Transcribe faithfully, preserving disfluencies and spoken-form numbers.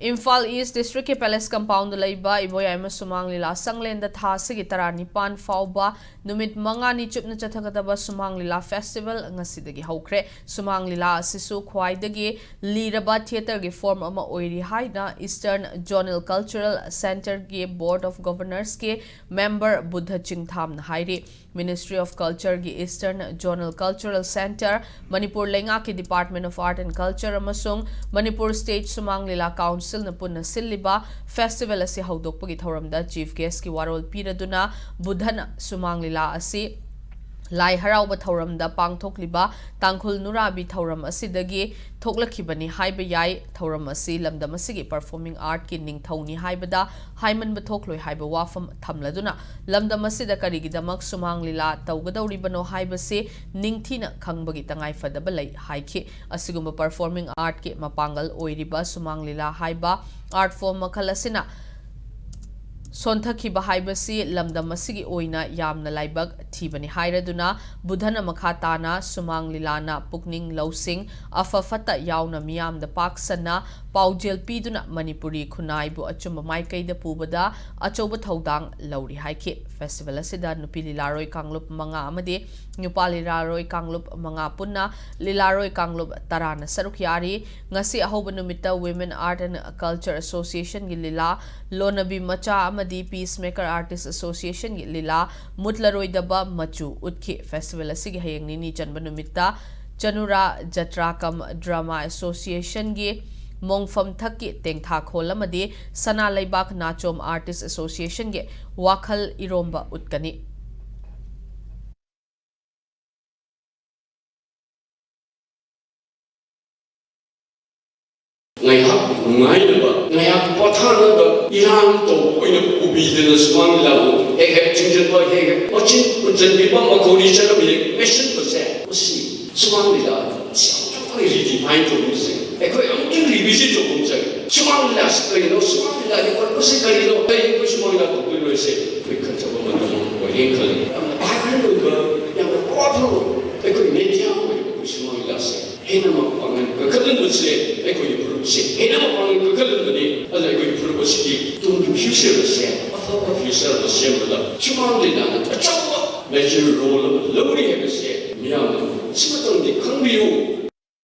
ꯏꯝꯐꯥꯜ ꯏꯁ ꯗꯤꯁꯇ꯭ꯔꯤꯛꯀꯤ palace compound ꯂꯩꯕ ꯏꯕꯣꯌꯥꯏꯃ ꯁꯨꯃꯥꯡ ꯂꯤꯂꯥ ꯁꯪꯂꯦꯟꯗ ꯊꯥ ꯑꯁꯤꯒꯤ ꯇꯔꯥꯅꯤꯄꯥꯟ ꯐꯥꯎꯕ ꯅꯨꯃꯤꯠ ꯃꯉꯥꯅꯤ ꯆꯨꯞꯅ ꯆꯠꯊꯒꯗꯕ ꯁꯨꯃꯥꯡ ꯂꯤꯂꯥ ꯐꯦꯁꯇꯤꯚꯦꯜ ꯉꯁꯤꯗꯒꯤ ꯍꯧꯈ꯭ꯔꯦ꯫ ꯁꯨꯃꯥꯡ ꯂꯤꯂꯥ ꯑꯁꯤꯁꯨ ꯈ꯭ꯋꯥꯏꯗꯒꯤ ꯂꯤꯔꯕ ꯊꯤꯌꯦꯇꯔꯒꯤ ꯐꯣꯔꯝ ꯑꯃ ꯑꯣꯏꯔꯤ ꯍꯥꯏꯅ ꯏꯁꯇꯔꯟ ꯖꯣꯅꯦꯜ ꯀꯜꯆꯔꯦꯜ ꯁꯦꯟꯇꯔꯒꯤ ꯕꯣꯔꯗ ꯑꯣꯐ ꯒꯚꯔꯅꯔꯁꯀꯤ ꯃꯦꯝꯕꯔ ꯕꯨꯙ ꯆꯤꯡꯊꯥꯝꯅ ꯍꯥꯏꯔꯤ꯫ ꯃꯤꯅꯤꯁꯇ꯭ꯔꯤ ꯑꯣꯐ ꯀꯜꯆꯔꯒꯤ eastern zonal cultural centre, Manipur ꯂꯩꯉꯥꯛꯀꯤ department of art and culture ꯑꯃꯁꯨꯡ ꯃꯅꯤꯄꯨꯔ ꯁ꯭ꯇꯦꯠ ꯁꯨꯃꯥꯡ ꯂꯤꯂꯥ ꯀꯥꯎꯟꯁꯤꯜꯅ ꯄꯨꯟꯅ ꯁꯤꯜꯂꯤꯕ ꯐꯦꯁꯇꯤꯚꯦꯜ ꯑꯁꯤ ꯍꯧꯗꯣꯛꯄꯒꯤ ꯊꯧꯔꯝꯗ ꯆꯤꯐ ꯒꯦꯁꯀꯤ ꯋꯥꯔꯣꯜ ꯄꯤꯔꯗꯨꯅ ꯕꯨꯙꯅ ꯁꯨꯃꯥꯡ ꯂꯤꯂꯥ ꯑꯁꯤ ꯂꯥꯏ ꯍꯔꯥꯎꯕ ꯊꯧꯔꯝꯗ ꯄꯥꯡꯊꯣꯛꯂꯤꯕ ꯇꯥꯡꯈꯨꯜ ꯅꯨꯔꯥꯕꯤ ꯊꯧꯔꯝ ꯑꯁꯤꯗꯒꯤ ꯊꯣꯛꯂꯛꯈꯤꯕꯅꯤ ꯍꯥꯏꯕ ꯌꯥꯏ꯫ ꯊꯧꯔꯝ ꯑꯁꯤ ꯂꯝꯗꯝ ꯑꯁꯤꯒꯤ ꯄꯔꯐꯣꯔꯃꯤꯡ ꯑꯥꯔꯠꯀꯤ ꯅꯤꯡꯊꯧꯅꯤ ꯍꯥꯏꯕꯗ ꯍꯥꯏꯃꯟꯕ ꯊꯣꯛꯂꯣꯏ ꯍꯥꯏꯕ ꯋꯥꯐꯝ ꯊꯝꯂꯗꯨꯅ, ꯂꯝꯗꯝ ꯑꯁꯤꯗ ꯀꯔꯤꯒꯤꯗꯃꯛ ꯁꯨꯃꯥꯡ ꯂꯤꯂꯥ ꯇꯧꯒꯗꯧꯔꯤꯕꯅꯣ ꯍꯥꯏꯕꯁꯤ ꯅꯤꯡꯊꯤꯅ ꯈꯪꯕꯒꯤ ꯇꯉꯥꯏꯐꯗꯕ ꯂꯩ ꯍꯥꯏꯈꯤ꯫ ꯑꯁꯤꯒꯨꯝꯕ ꯄꯔꯐꯣꯔꯃꯤꯡ ꯑꯥꯔꯠꯀꯤ ꯃꯄꯥꯡꯒꯜ ꯑꯣꯏꯔꯤꯕ ꯁꯨꯃꯥꯡ ꯂꯤꯂꯥ ꯍꯥꯏꯕ ꯑꯥꯔꯠ ꯐꯣꯔꯝ ꯃꯈꯜ ꯑꯁꯤꯅ ꯁꯣꯟꯊꯈꯤꯕ ꯍꯥꯏꯕꯁꯤ ꯂꯝꯗꯝ ꯑꯁꯤꯒꯤ ꯑꯣꯏꯅ ꯌꯥꯝꯅ ꯂꯥꯏꯕꯛ ꯊꯤꯕꯅꯤ ꯍꯥꯏꯔꯗꯨꯅ, ꯕꯨꯙꯅ ꯃꯈꯥ ꯇꯥꯅ ꯁꯨꯃꯥꯡ ꯂꯤꯂꯥꯅ ꯄꯨꯛꯅꯤꯡ ꯂꯧꯁꯤꯡ, ꯑꯐ ꯐꯠꯇ ꯌꯥꯎꯅ ꯃꯤꯌꯥꯝꯗ ꯄꯥꯛ ꯁꯟꯅ ꯄꯥꯎꯖꯦꯜ ꯄꯤꯗꯨꯅ ꯃꯅꯤꯄꯨꯔꯤ ꯈꯨꯟꯅꯥꯏꯕꯨ ꯑꯆꯨꯝꯕ ꯃꯥꯏꯀꯩꯗ ꯄꯨꯕꯗ ꯑꯆꯧꯕ ꯊꯧꯗꯥꯡ ꯂꯧꯔꯤ ꯍꯥꯏꯈꯤ꯫ ꯐꯦꯁꯇꯤꯚꯦꯜ ꯑꯁꯤꯗ ꯅꯨꯄꯤ ꯂꯤꯂꯥꯔꯣꯏ ꯀꯥꯡꯂꯨꯞ ꯃꯉꯥ ꯑꯃꯗꯤ ꯅꯨꯄꯥ ꯂꯤꯂꯥꯔꯣꯏ ꯀꯥꯡꯂꯨꯞ ꯃꯉꯥ ꯄꯨꯟꯅ ꯂꯤꯂꯥꯔꯣꯏ ꯀꯥꯡꯂꯨꯞ ꯇꯔꯥꯅ ꯁꯔꯨꯛ ꯌꯥꯔꯤ꯫ ꯉꯁꯤ ꯑꯍꯧꯕ ꯅꯨꯃꯤꯠꯇ Women Art and Culture Associationꯒꯤ ꯂꯤꯂꯥ, ꯂꯣꯅꯕꯤ ꯃꯆꯥ ꯑꯃꯗꯤ Peacemaker Artist Associationꯒꯤ ꯂꯤꯂꯥ ꯃꯨꯠꯂꯔꯣꯏꯗꯕ ꯃꯆꯨ ꯎꯠꯈꯤ꯫ ꯐꯦꯁꯇꯤꯚꯦꯜ ꯑꯁꯤꯒꯤ ꯍꯌꯦꯡ ꯅꯤꯅꯤ ꯆꯟꯕ ꯅꯨꯃꯤꯠꯇ ꯆꯅꯨꯔꯥ ꯖꯇ꯭ꯔꯥ ꯀꯝ ꯗ꯭ꯔꯃꯥ ꯑꯦꯁꯣꯁꯤꯌꯦꯁꯟꯒꯤ ꯃꯣꯡꯐꯝ ꯊꯛꯀꯤ ꯇꯦꯡꯊꯥꯈꯣꯜ ꯑꯃꯗꯤ ꯁꯅꯥ ꯂꯩꯕꯥꯛ ꯅꯥꯆꯣꯝ ꯑꯥꯔꯇꯤꯁ ꯑꯦꯁꯣꯁꯤꯌꯦꯁꯟꯒꯤ ꯋꯥꯈꯜ ꯏꯔꯣꯝꯕ ꯎꯠꯀꯅꯤ꯫ ꯉꯥꯏꯍꯥꯛ ꯅꯨꯡꯉꯥꯏꯅꯕ, ꯉꯥꯏꯍꯥꯛ ꯄꯣꯊꯥꯅꯕ ꯏꯔꯥꯡ ꯇꯧꯕ ꯑꯣꯏꯅ ꯎꯕꯤꯗꯅ ꯁꯨꯃꯥꯡ ꯂꯤꯂꯥꯕꯨ ꯍꯦꯛ ꯍꯦꯛ ꯆꯤꯡꯁꯤꯟꯕ, ꯍꯦꯛ ꯍꯦꯛ ꯃꯆꯤꯟ ꯎꯟꯁꯤꯟꯕꯤꯕ, ꯃꯈꯧꯔꯤ ꯆꯠꯅꯕ ꯍꯦꯛ ꯃꯦꯠꯁꯤꯟꯕꯁꯦ, ꯃꯁꯤ ꯁꯨꯃꯥꯡ ꯂꯤꯂꯥ ꯑꯁꯤ ꯑꯃꯨꯛꯇꯪ ꯑꯩꯈꯣꯏ ꯔꯤꯗꯤꯐꯥꯏꯟ ꯇꯧꯒꯨꯝꯁꯦ, ꯑꯩꯈꯣꯏ ꯑꯃꯨꯛꯇꯪ ꯔꯤꯚꯤꯖꯤꯠ ꯇꯧꯒꯨꯝꯁꯦ꯫ ꯁꯨꯃꯥꯡ ꯂꯤꯂꯥꯁꯤ ꯀꯔꯤꯅꯣ? ꯁꯨꯃꯥꯡ ꯂꯤꯂꯥꯒꯤ ꯄꯔꯄꯁꯁꯤ ꯀꯔꯤꯅꯣ? ꯀꯔꯤ ꯑꯩꯈꯣꯏ ꯁꯨꯃꯥꯡ ꯂꯤꯂꯥ ꯇꯧꯗꯣꯏꯅꯣ ꯍꯥꯏꯁꯦ ꯑꯩꯈꯣꯏ ꯈꯟꯊꯕ ꯃꯇꯝ ꯑꯃ ꯑꯣꯏꯔꯦꯅ ꯈꯜꯂꯤ꯫ ꯌꯥꯝꯅ ꯚꯥꯏꯕ꯭ꯔꯦꯟ ꯑꯣꯏꯕ, ꯌꯥꯝꯅ ꯄꯥꯋꯔꯐꯨꯜ ꯑꯣꯏꯕ ꯑꯩꯈꯣꯏ ꯃꯦꯗꯤꯌꯥ ꯑꯃ ꯑꯣꯏꯔꯤꯕ ꯑꯩꯈꯣꯏ ꯁꯨꯃꯥꯡ ꯂꯤꯂꯥꯁꯦ ꯍꯦꯟꯅ ꯃꯄꯥꯡꯒꯜ ꯀꯟꯈꯠꯍꯟꯕꯁꯦ, ꯑꯩꯈꯣꯏꯒꯤ ꯐꯨꯔꯨꯞꯁꯦ ꯍꯦꯟꯅ ꯃꯄꯥꯡꯒꯜ ꯀꯟꯈꯠꯍꯟꯕꯅꯤ꯫ ꯃꯁꯤꯒꯤ ꯇꯨꯡꯒꯤ ꯐ꯭ꯌꯨꯆꯔ ꯑꯁꯦ ꯑꯐꯕ ꯐ꯭ꯌꯨꯆꯔ ꯑꯃ ꯁꯦꯝꯕꯗ ꯁꯨꯃꯥꯡ ꯂꯤꯂꯥꯅ ꯑꯆꯧꯕ ꯃꯦꯖꯔ ꯔꯣꯜ ꯑꯃ ꯂꯧꯔꯤ ꯍꯥꯏꯕꯁꯦ ꯃꯤꯌꯥꯝꯅ ꯁꯤꯃꯇꯪꯗꯤ ꯈꯪꯕꯤꯌꯨ꯫